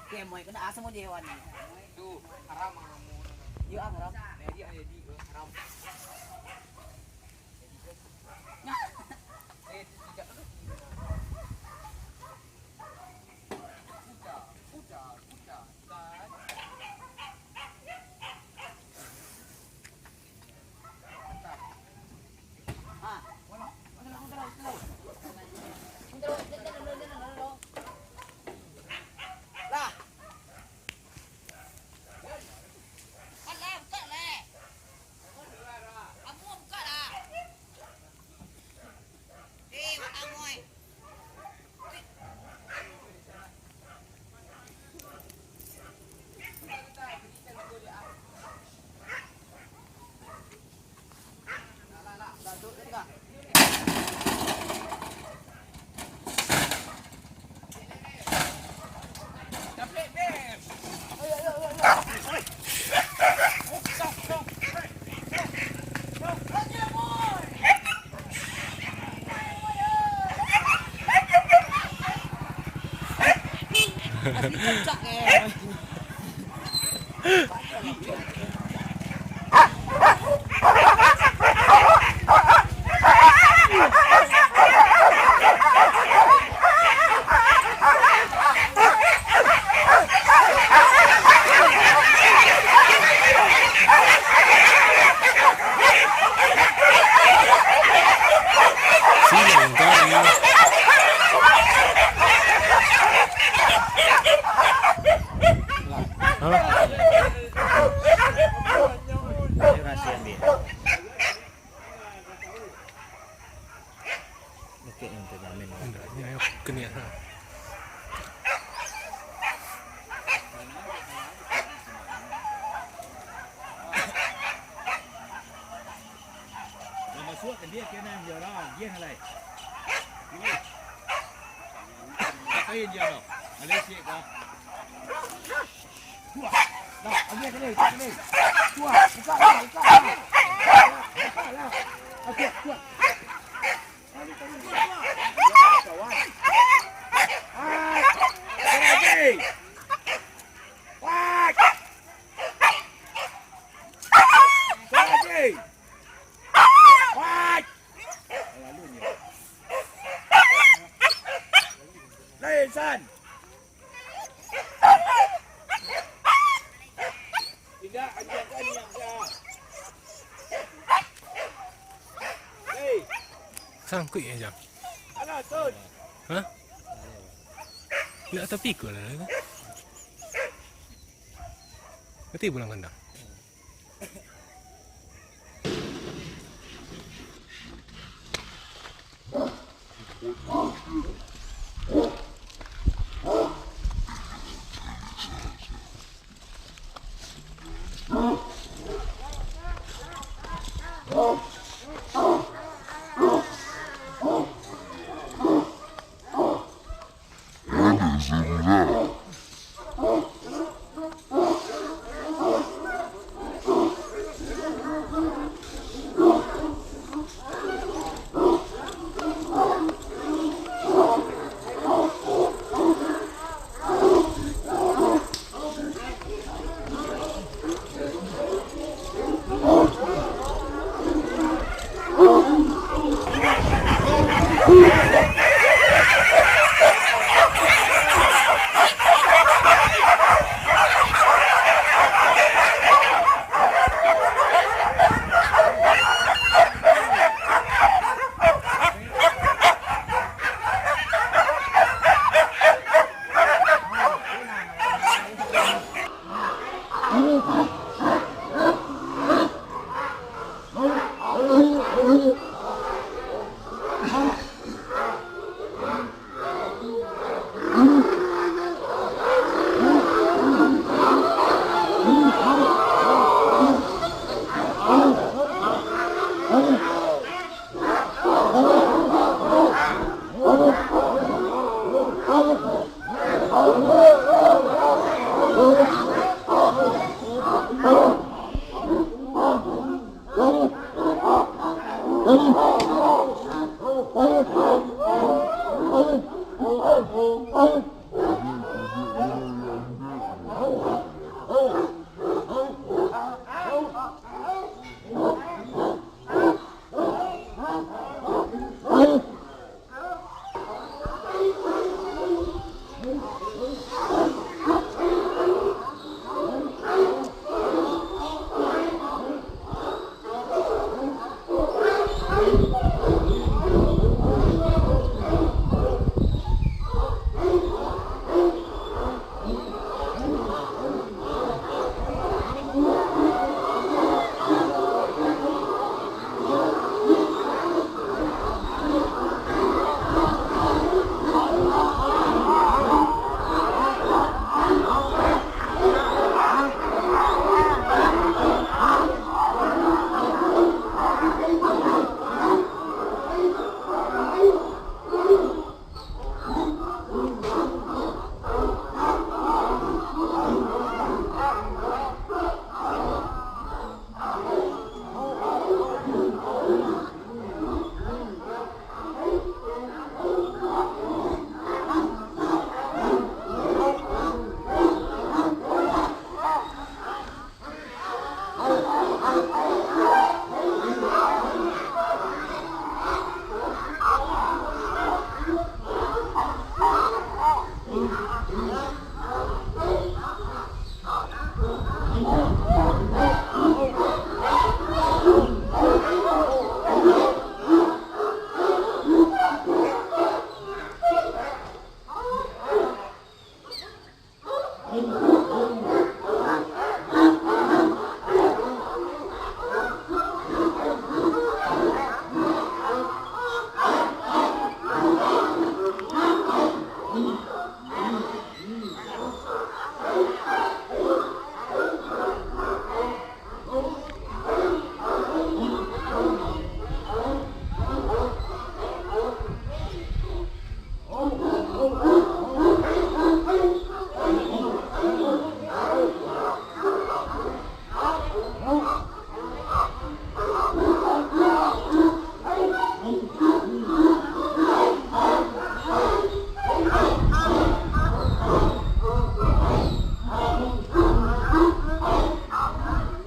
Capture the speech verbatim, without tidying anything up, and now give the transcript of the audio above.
Kemoi kena asam dia wan. Tu haram, haram. Yo, ah, haram. Nah, dia, dia, dia, haram. Eh, tidak. Putar, putar, putar. Ayo, nasi ambil. Oke, yang terjamin. Ini ayo, kena, ha. Lah masuak ka dia, kena dia lah, dia lah. Kain dia tu. Malaysia kah? Buah. Dah, ambil kena, ambil kena. Buah, buka lah, buka lah. Buka lah. Okey, buah. Tarik, tarik. Kawan. Ah, lagi. Wah. Lagi. Wah. Lalunya. Lai, San. Indak, anjiang, anjiang, anjiang. Hei. Sangkuik ya, Jang. Alah, Tun. Hah? Nak tapi ikut lah. Nanti pulang kandang.